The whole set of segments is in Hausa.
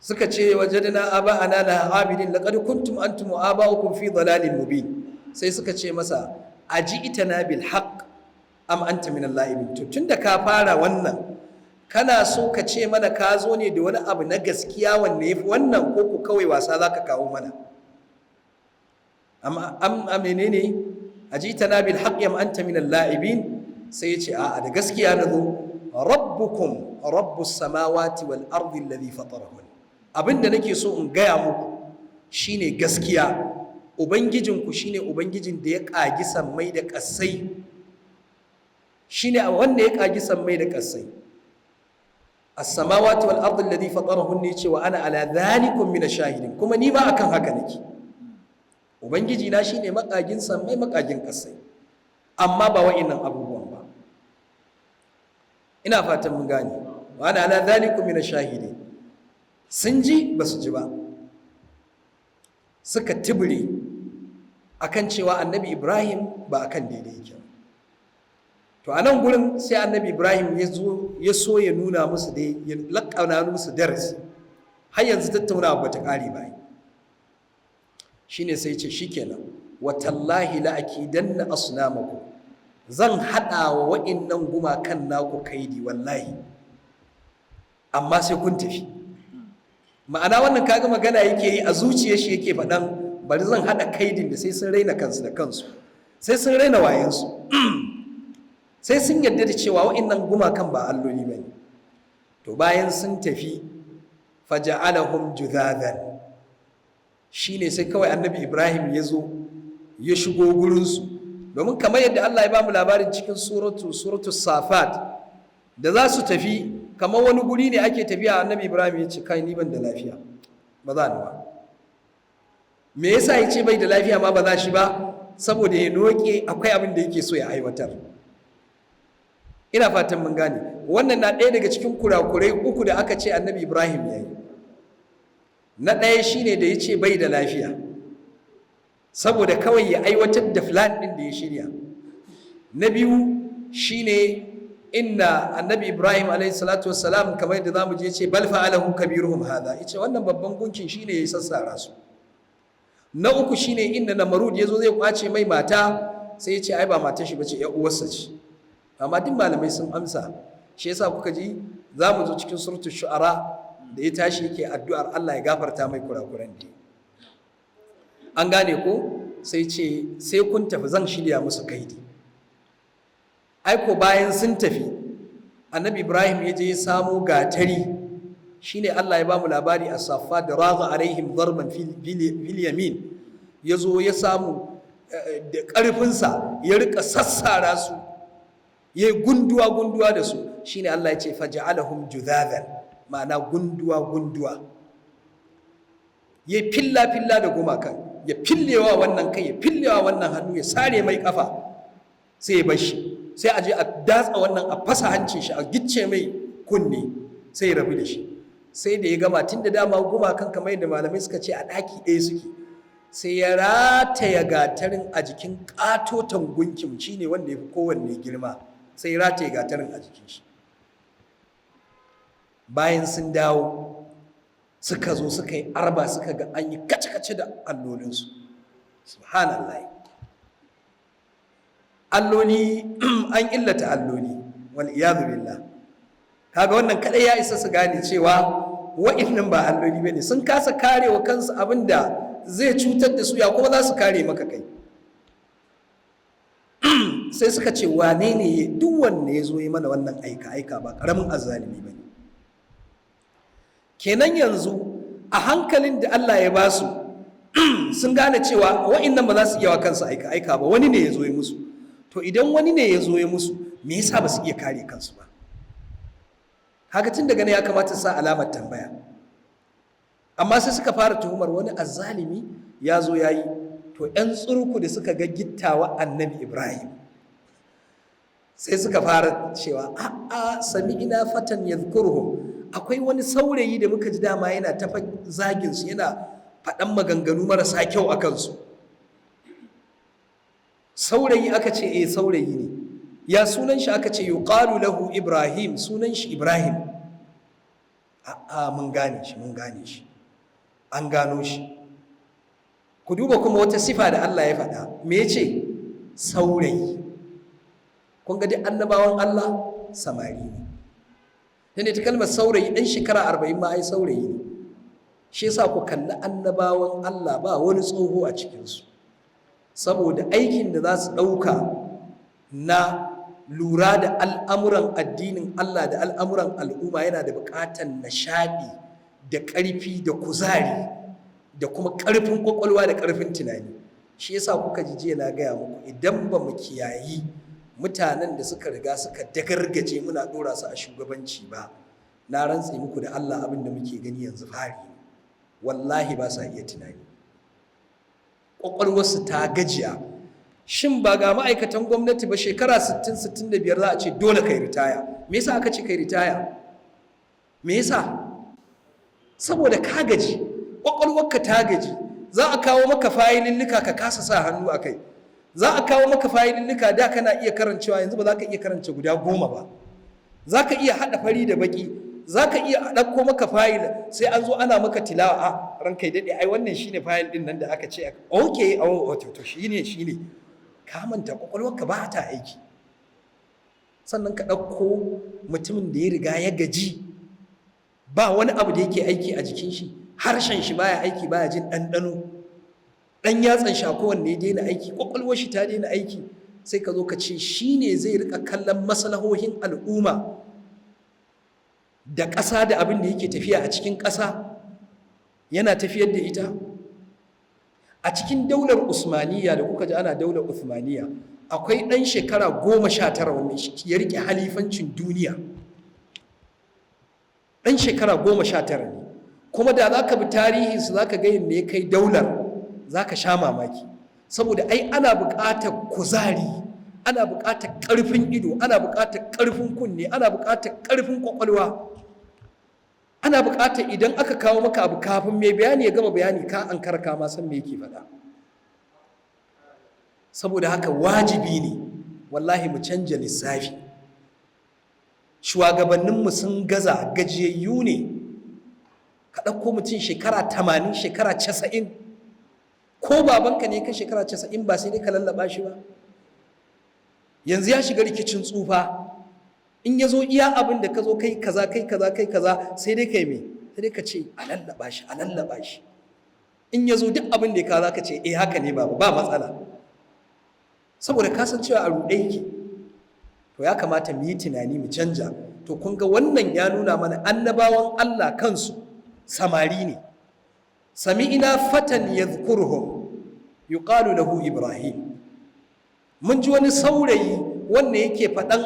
Suka ce wajadna aba'ana la abidin, laqad kuntum antum wa aba'ukum fi dalalin mubin. Sai suka ce masa, aji itana bil haqq am anta min al-la'ibin? To tunda ka fara wannan, kana so ka ce mana ka zo ne da wani abu na gaskiya wanne yafi wannan, ko ku kawai wasa zaka kawo mana? Amma am menene, aji itana bil haqq am anta min al-la'ibin? Sai ya ce, a'a, da gaskiya na zo. Rabbukum rabbus samawati wal ardi alladhi fatarahun. Abinda nake so in gaya muku shine gaskiya, ubangijinku shine ubangijin da ya ƙagi sammai da ƙasai, shine wanda ya ƙagi sammai da ƙasai. As-samawati wal ardi alladhi fatarahun ne, cewa ana ala dhalikum min ash-shahidin, kuma ni ma akan haka nake. Ubangiji na shine makagin sammai, makagin ƙasai, amma ba wa'innan abubuwan ba. Ina fatan mun gane. Wa ana ala dhalikum min ash-shahidin. Sun ji, ba su ji ba, suka tibire akan cewa Annabi Ibrahim ba akan daidai yake. To a nan gurin sai Annabi Ibrahim ya zo ya so ya nuna musu dai, ya laƙana musu darasi. Har yanzu tattaunawa bata ƙare ba. Shine sai ce, shikenan, watallahi la akidanna asnamakum, zan haɗa wa wa'innan gumakan naku kaidi wallahi, amma sai kun tafi. Ma'ana wannan kaga magana yake yi a zuciyar shi, yake faɗan bari zan haɗa kaidin da sai sun raina kansu da kansu, sai sun raina wayansu, sai sun yarda da cewa wa'innan gumakan ba alloli ba ne. To bayan sun tafi, faja'alahum judhadan, shine sai kawai Annabi Ibrahim ya zo ya shigo gurinsu, domin kamar yadda Allah ya ba mu labarin cikin suratu Safat, da za su tafi, kamar wani guri ne ake tafiya, Annabi Ibrahim ya ce, kai, ni ban da lafiya, ba za ni ba. Me yasa ya ce bai da lafiya ma ba za shi ba? Saboda ya noke, akwai abin da yake so ya aiwatar. Ina fatan mun gane. Wannan na ɗaya daga cikin kurakurai uku da aka ce Annabi Ibrahim ya yi. Na ɗaya shine da ya ce bai da lafiya saboda kawai ya aiwatar da plan ɗin da ya shirya. Na biyu shine inna Annabi Ibrahim alaihi salatu wassalam, kamar yadda zamu je, ce bal fa'alahu kabiruhum hadha, yace wannan babban gunkin shine ya sassara su. Na uku shine inda Namarud yazo zai kwace mai mata, sai ya ce ai ba matar shi bace, ƴar uwarsa ce. Amma duk malamai sun amsa, shi yasa kuka ji zamu zo cikin Suratul Shu'ara, da ya tashi yake addu'ar Allah ya gafarta mai kurakuran da an gane ko. Sai ce sai kun tafi zan shirya musu kaidi. Aiko bayan sun tafi, Annabi Ibrahim ya je ya samo gatari. Shine Allah ya bamu labari a Safa da raga alaihim darban fil yamin. Ya zo ya samu da ƙarfinsa ya rika sassara su, ya yi gunduwa gunduwa da su. Shine Allah ya ce faja'alahum judhadan, ma'ana gunduwa gunduwa, ya filla filla da gumakan, ya fillewa wannan kai, ya fillewa wannan hannu, ya sare mai kafa, sai ya bashi. Sai a je a datsa wannan, a fasa hancin shi, a gicce mai kunne, sai ya rabu da shi. Sai da ya gama, tun da dama gumakan, kamar yadda malamai suka ce, a ɗaki ɗaya suke, sai ya rataya gatarin a jikin ƙatoton gunkin, shi ne wanda ya fi kowanne girma, sai ya rataya gatarin a jikin shi. Bayan sun dawo, suka zo suka yi arba, suka ga an yi kace-kace da allolinsu. Subhanallah, alloli an illata alloli, wal iyadu billah. Kaga wannan kadai ya isa su gane cewa wa'innan ba alloli bane. Sun kasa karewa kansu abinda zai cutar da su, ya kuma za su kare maka kai? Sai suka ce, wane ne duk wanda ya zo yi mana wannan aika aika? Ba karamin azzalimi ba ne. Kenan yanzu a hankalin da Allah ya ba su, sun gane cewa wa'innan ba za su iya wa kansu aika aika ba, wani ne ya zo ya musu. To idan wani ne ya zo ya musu, me yasa ba su iya kare kansu ba? Haka tun daga nan ya kamata sa alamar tambaya. Amma sai suka fara tuhumar wani azzalimi ya zo ya yi. To 'yan tsurku da suka ga gittawa Annabi Ibrahim, sai suka fara cewa, a'a, sami'ina fatan yadhkuruhum, akwai wani saurayi da muka ji dama yana tafa zagin su, yana faɗan maganganu marasa kyau a kansu. Saurayi? Aka ce eh, saurayi ne. Ya sunan shi? Aka ce yuqalu lahu Ibrahim, sunan shi Ibrahim. A'a, mun gane shi, mun gane shi, an gano shi. Ku duba kuma wata sifa da Allah ya faɗa. Me ya ce? Saurayi. Kun ga duk annabawan Allah samari ne. Dan ita kalmar saurayi, ɗan shekara 40 ma ai saurayi ne. Shi yasa ku kalli annabawan Allah, ba wani tsoho a cikinsu, saboda aikin da za su ɗauka na lura da al'amuran addinin Allah da al'amuran al'umma yana da buƙatar nishaɗi da ƙarfi da kuzari da kuma ƙarfin ƙwaƙwalwa da ƙarfin tunani. Shi yasa kuka ji jiya na gaya muku, idan ba mu kiyayi mutanen da suka riga suka dagargaje muna ɗora su a shugabanci ba, na rantse muku da Allah, abin da muke gani yanzu fari ne. Wallahi ba sa iya tunani, ƙwaƙwalwarsu ta gajiya. Shin ba ga ma'aikatan gwamnati ba, shekara 60, 65 za a ce dole kai ritaya? Me yasa aka ce kai ritaya? Me yasa? Saboda ka gaji, ƙwaƙwalwarka ta gaji. Za a kawo maka fayilillika ka kasa sa hannu a kai. Za a kawo maka fayilillika, da kana iya karancewa, yanzu ba za ka iya karance guda 10 ba. Za ka iya haɗa fari da baƙi, za ka iya ɗauko maka fayil, sai an zo ana maka tilawa: "A ranka daɗe, ai wannan shine fayil ɗin nan da aka ce." "Okay, oh, to shine." Ka manta, kwakwalwarka ba ta aiki. Sannan ka ɗauko mutumin da ya riga ya gaji, ba wani abu da yake aiki a jikin shi, harshen shi baya aiki, baya jin ɗanɗano, ɗan yatsan shi a kowanne ya daina aiki, kwakwalwar shi ta daina aiki, sai ka zo ka ce shi ne zai rika kallon maslahohin al'umma da ƙasa da abin da yake tafiya a cikin ƙasa, yana tafiyar da ita. A cikin daular Usmaniya da kuka ji ana daular Usmaniya, akwai ɗan shekara 19 wanda ya riƙe halifancin duniya. Ɗan shekara 19 ne. Kuma da za ka bi tarihinsu, za ka ga yadda ya kai daular, za ka sha mamaki, saboda ai ana buƙatar kuzari, ana buƙatar ƙarfin ido, ana buƙatar ƙarfin kunne, ana buƙatar ƙarfin ƙwaƙwalwa, ana buƙatar idan aka kawo maka abu, kafin mai bayani ya gama bayani ka an karka ma san me yake faɗa. Saboda haka wajibi ne wallahi mu canja lissafi. Shugabanninmu sun gaza, gajiyayyu ne. Ka ɗauko mutum shekara 80, shekara 90, ko babanka ne ka shekara 90, ba sai dai ka lallaba shi ba. Yanzu ya shiga rikicin tsufa. In ya zo iya abin da ka zo kai kaza, kai kaza, kai kaza, sai dai kai me? Sai dai ka ce a lallaba shi, a lallaba shi. In ya zo duk abin da ya kawo, za ka ce, "Eh, haka ne baba, ba matsala," saboda ka san cewa a ruɗe yake. To ya kamata mu yi tunani mu canja. To kun ga wannan ya nuna mana annabawan Allah kansu samari ne. Sami'ina fatan yadhkuruhum yuqalu lahu Ibrahim. Mun ji wani saurayi wanda yake faɗan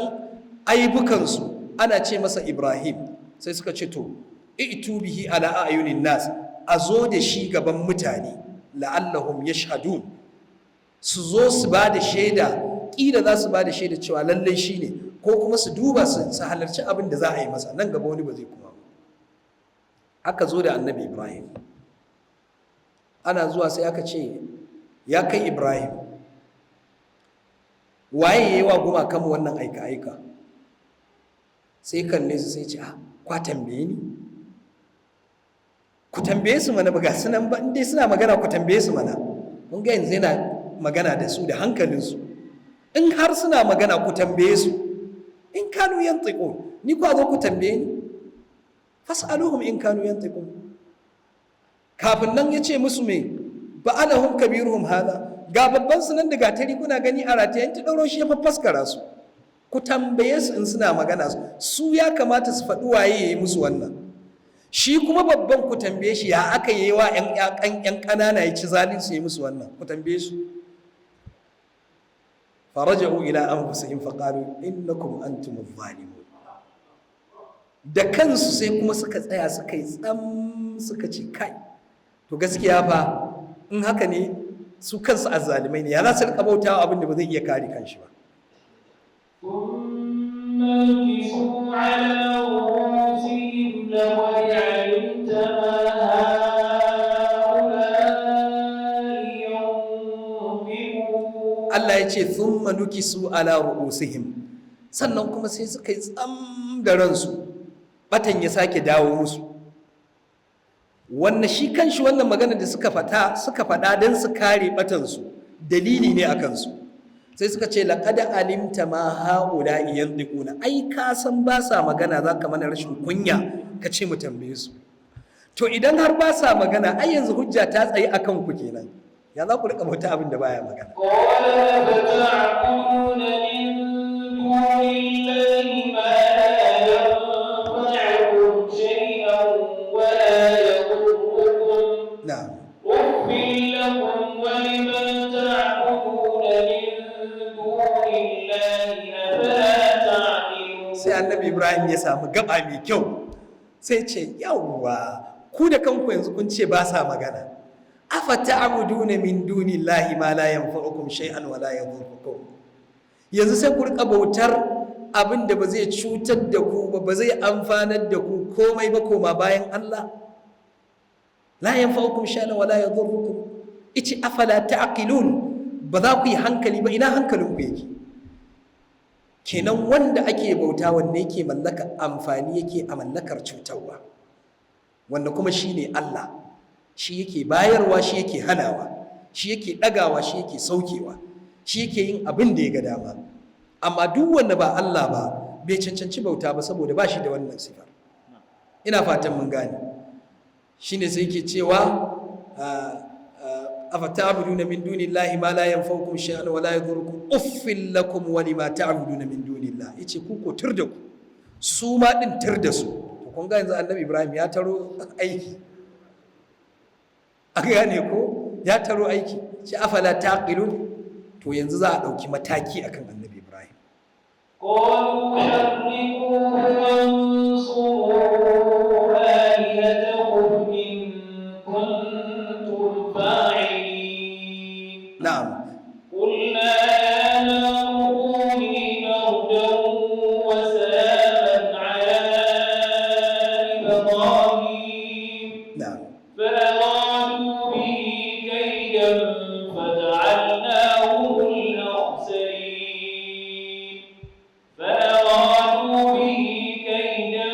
aibukansu, ana ce masa Ibrahim. Sai suka ce, "To, i'tu bihi ala a'yunin nas," a zo da shi gaban mutane, la'allahum yashhadun, su zo su ba da shaida. Ƙila za su ba da shaida cewa lallai shi ne, ko kuma su duba su halarci abin da za a yi masa nan gaba, wani ba zai kuma. Aka zo da Annabi Ibrahim. Ana zuwa sai aka ce, "Ya kai Ibrahim, waye ya yi wa gumakanmu wannan aika-aika?" Sai kalle su, sai ce, "Ah, kwa tambaye ni? Ku tambaye su mana, ba ga sunan ba? Indai suna magana, ku tambaye su mana." Mun ga yanzu yana magana da su da hankalinsu. "In har suna magana, ku tambaye su. In kanu yantiqun. Ni ku zo ku tambaye ni? Fas'aluhum in kanu yantiqun." Kafin nan ya ce musu me? Ba'alahum kabiruhum hada. Ga babban su nan da gatari kuna gani a ratayen ta ɗauro shi ya faffaskara su. Ku tambaye su in suna magana. Su ya kamata su faɗi waye ya yi musu wannan. Shi kuma babban ku tambaye shi ya aka yi wa 'yan ƙanana ya ci zalin su yi musu wannan. Ku tambaye su. Faraja'u ila anfusihim faqalu innakum antumuz zalimun. Da kansu sai kuma suka tsaya, suka yi tsam, suka ce, "Kai, to gaskiya fa in haka ne, su kansu azzalimai ne. Ya za su rika bautawa abin da ba zai iya kare kanshi ba?" ثم نكسوا على رؤوسهم لقد علمت ما هؤلاء ينطقون. Allah ya ce thumma nukisu ala ru'usihim. Sannan kuma sai suka yi tsam da ransu. Batan ya sake dawo musu. Wannan shi kanshi, wannan magana da suka fata suka faɗa don su kare batansu, dalili ne a kansu. Sai suka ce, "Laqad alimta ma haula yantiquna." Ai ka san ba sa magana, za ka mana rashin kunya ka ce mu tambaye su. To idan har ba sa magana, ai yanzu hujja ta tsayi akan ku kenan. Ya za ku rika bauta abin da baya magana? قال أفتعبدون من دون الله ما لا ينفعكم شيئا ولا يضركم. Na'am. أف لكم ولما تعبدون من دون الله، أفلا تعقلون؟ Sai Annabi Ibrahim ya samu gaba mai kyau, sai ce, "Yawwa, ku da kanku yanzu kun ce ba sa magana. Afata'buduna min dunillahi ma la yanfa'ukum shay'an wa la yadhurrukum?" Yanzu sai ku rika bautar abin da ba zai cutar da ku ba, ba zai amfanar da ku komai ba, koma bayan Allah. La yanfa'ukum shay'an wa la yadhurrukum. Ice, "Afala ta'qilun?" Ba za ku yi hankali ba? Ina hankalinku yake? Kenan wanda ake bauta, wanne yake mallaka amfani, yake a mallakar cutarwa, wanda kuma shine Allah. Shi yake bayarwa, shi yake hanawa, shi yake ɗagawa, shi yake saukewa, shi yake yin abin da ya ga dama. Amma duk wanda ba Allah ba bai cancanci bauta ba, saboda ba shi da wannan sifar. Ina fatan mun gane. Shine sai yake cewa, "Afata'buduna min dunillahi ma la yanfa'ukum shay'an wa la yadhurrukum, uffil lakum wa lima ta'buduna min dunillah." Yace, ku ko tur da ku, su ma din tur da su. To kun ga yanzu Annabi Ibrahim ya taro aiki. An gane ko? Ya taro aiki. Ce, "Afala taqilun?" To yanzu za a dauki mataki akan Annabi Ibrahim. قالوا حرقوه وانصروا آلهتكم إن كنتم فاعلين. Na'am. قلنا يا نار كوني بردا وسلاما على إبراهيم. Na'am. فأرادوا به كيدا فجعلناهم الأخسرين. فأرادوا به كيدا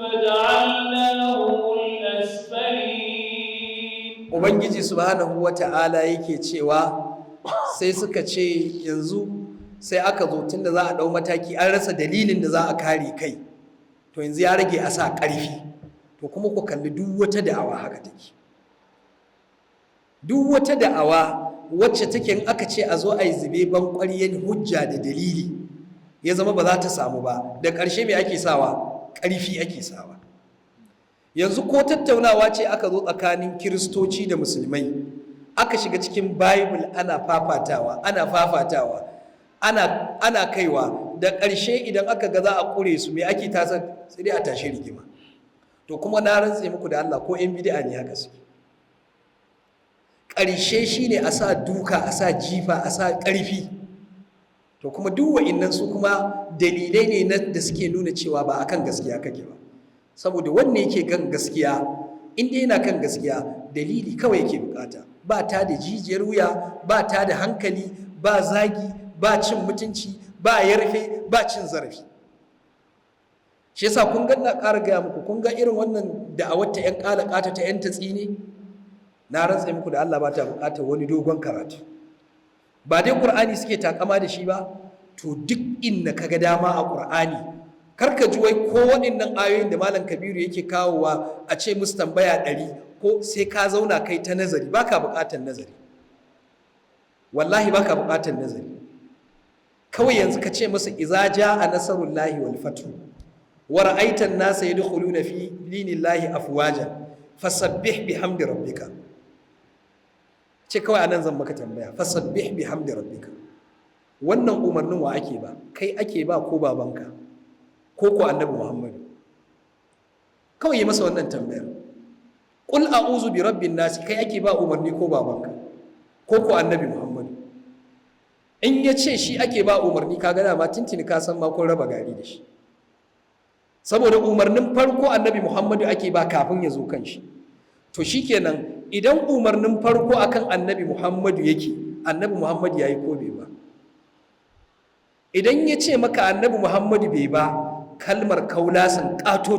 فجعلناهم الأسفلين. Ubangiji Subhanahu wata'ala yake cewa, sai suka ce, yanzu sai aka zo, tunda za a ɗau mataki, an rasa dalilin da za a kare kai, to yanzu ya rage a sa ƙarfi. To kuma ku kalli, duk wata da'awa haka take. Duk wata da'awa wacce take, in aka ce a zo a yi zube ban ƙwaryen hujja da dalili, ya zama ba za ta samu ba, da ƙarshe me ake sawa? Ƙarfi ake sawa. Yanzu ko tattaunawa ce aka zo tsakanin Kiristoci da Musulmai, aka shiga cikin Bible ana fafatawa, ana fafatawa, ana kaiwa, da ƙarshe idan aka ga za a ƙure su, me ake tasa? Sai dai a tashi rigima. To kuma na rantse muku da Allah, ko 'yan bid'a ne haka suke. Ƙarshe shine a sa duka, a sa jifa, a sa ƙarfi. To kuma duk wa'innan su kuma dalilai ne na da suke nuna cewa ba akan gaskiya kake ba, saboda wanne yake kan gaskiya, in dai yana kan gaskiya, dalili kawai yake bukata. Ba ta da jijiyar wuya, ba ta da hankali, ba zagi, ba cin mutunci, ba yarfe, ba cin zarafi. Shi yasa kun ga, na ƙara gaya muku, kun ga irin wannan da'awar ta 'yan ƙalaƙata, ta 'yan tatsi ne, na rantse muku da Allah ba ta buƙatar wani dogon karatu. Ba dai Ƙur'ani suke takama da shi ba? To duk inda ka ga dama a Ƙur'ani, karka ji wai ko waɗannan ayoyin da Malam Kabiru yake kawowa a ce musu tambaya 100 ko sai ka zauna kai ta nazari. Baka buƙatar nazari, wallahi baka buƙatar nazari. Kawai yanzu ka ce masa, "Iza jaa nasarullahi wal fathu wa ra'aita an-nasa yadkhuluna fi dinillahi afwajan fasabbih bihamdi rabbika." Ce kawai anan zan maka tambaya, "Fasabbih bihamdi rabbika", wannan umarnin wa ake ba? Kai ake ba ko babanka ko ko Annabi Muhammadu? Kawai yi masa wannan tambayar. "Qul a'udhu bi rabbin nas", kai ake ba umarni ko babanka ko ko Annabi Muhammadu? In ya ce shi ake ba umarni, ka gana ma tintini ka san ma kun raba gari da shi, saboda umarnin farko Annabi Muhammadu ake ba kafin ya zo kan shi. To shikenan, idan umarnin farko akan Annabi Muhammadu yake, Annabi Muhammadu yayi ko bai ba? Idan ya ce maka Annabi Muhammadu bai ba, kalmar kaulasan ƙato.